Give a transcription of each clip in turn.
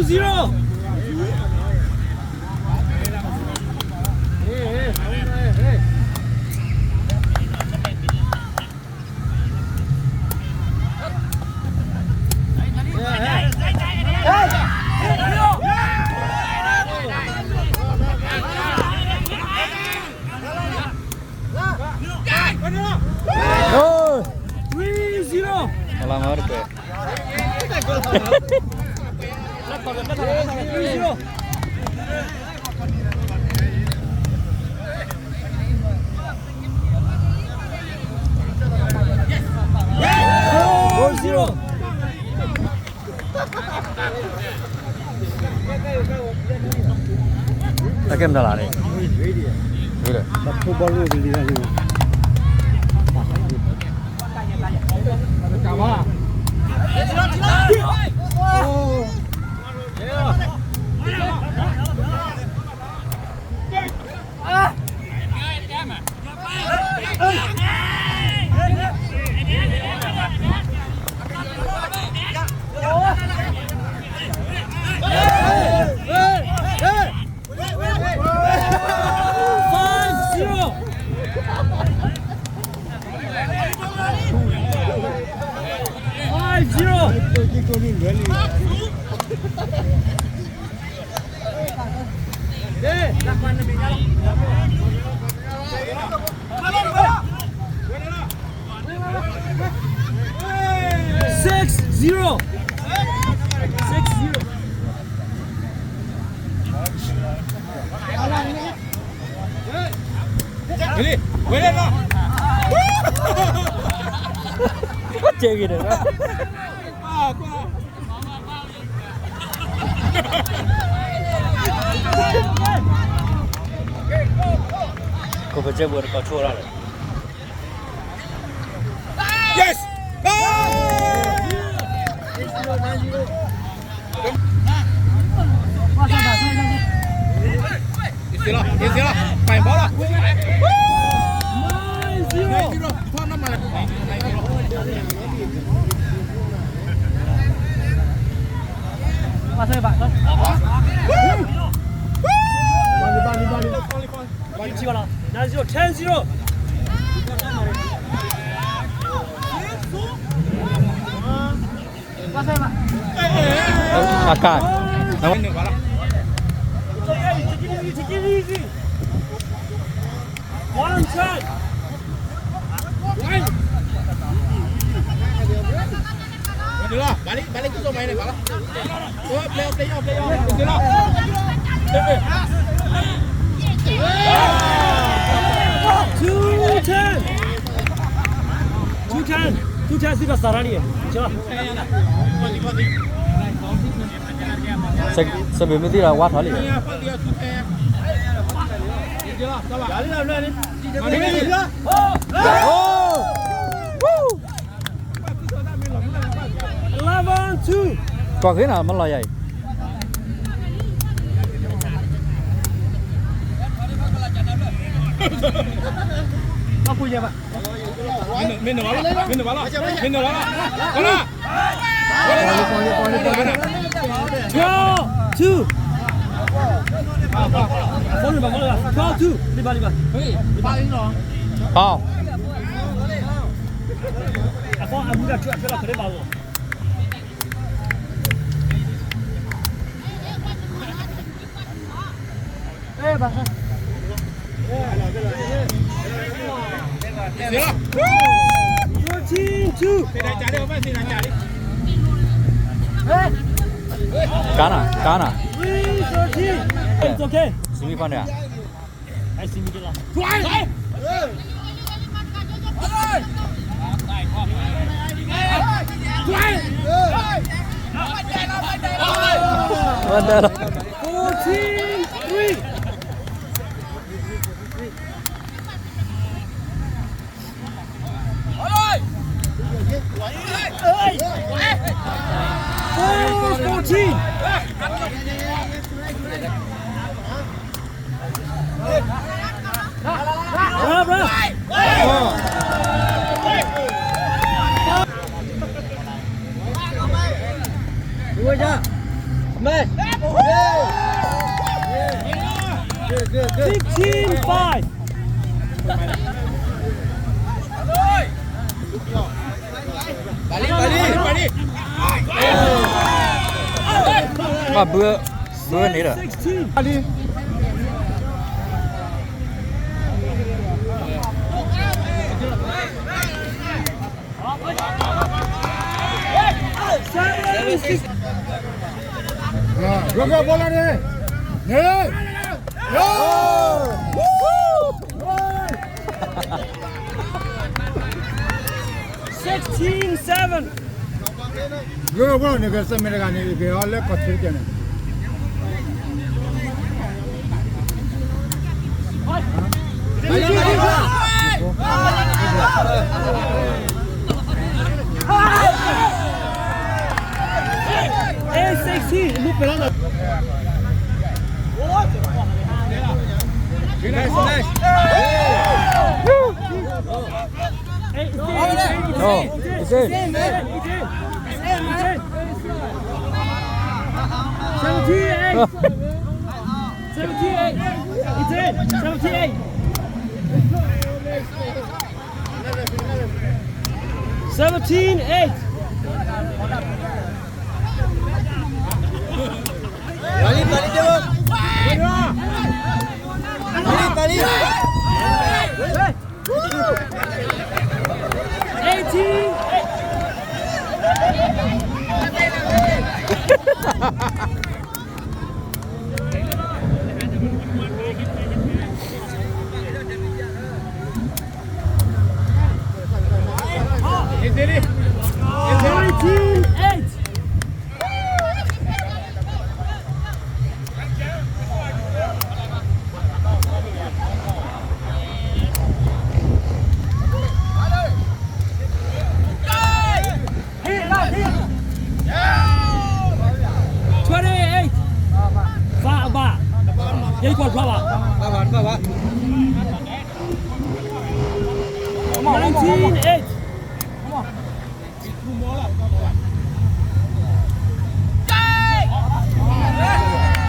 zero. Three zero. Three zero. Four zero. တၢ်ကဲမတၤလၢ်န့ၣ် ဝံၤလၢ Five zero. Five zero. Six zero. Six zero. Ready? Ready now. ကဲဂ့ၤတယ် ခိၣ်ပစဲဘူးတကိးဆိၣ်ရၣ်လၢ Yes! Go! အကါ One time. စဘ့ၣ်မ့ၢ်သံလီၤ ဝါထီၣ်လံ Eleven two. ကွၢ်က့ၤနၤ မလီၤယၤအံၤ မ့ၢ်နဘၣ်လီၤ မ့ၢ်နဘၣ်လီၤ မ့ၢ်နဘၣ်လီၤ Twelve two. Twelve two. လံဘၣ်လံဘၣ် အဃိအမူဒါထွဲထွဲလီၤ ခရံာ်ဘၣ်လီၤ Fourteen two. ကါနၤ ကါနၤ Three thirteen. It's okay. စံမံဖီန့ၣ် Fourteen three. Four fourteen. Bra, bra. Fifteen five. ဘၣ်ဘုဘုန့ၣ်ဒီး Roga bola ni. Ni. Yo. Sixteen seven. Roga bola ni ke semi ni ke aw lၢ control န့ၣ်. Eight sixteen, move it on. Nice, nice. Eight, eight, eight, eight, eight, eight, eight, eight, eight. Seventeen eight. Seventeen eight. Eighteen. Seventeen eight. Seventeen eight. Pali, pali, Dewa. Pali, pali. Eighteen. Nineteen eight. Twenty-eight. Five, five. Yai kwa five. Nineteen eight.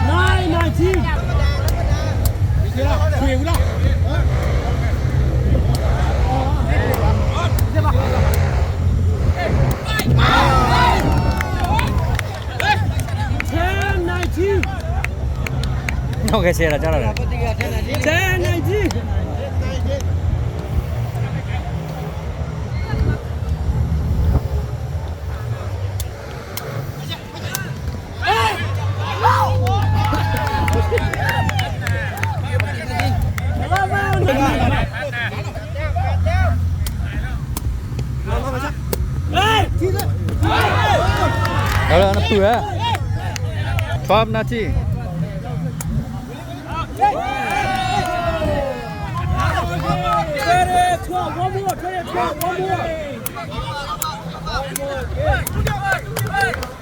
Nine nineteen. Ten nineteen. Okay, sera, chara. Ten nineteen. Hey! Twelve nineteen. One more, one more.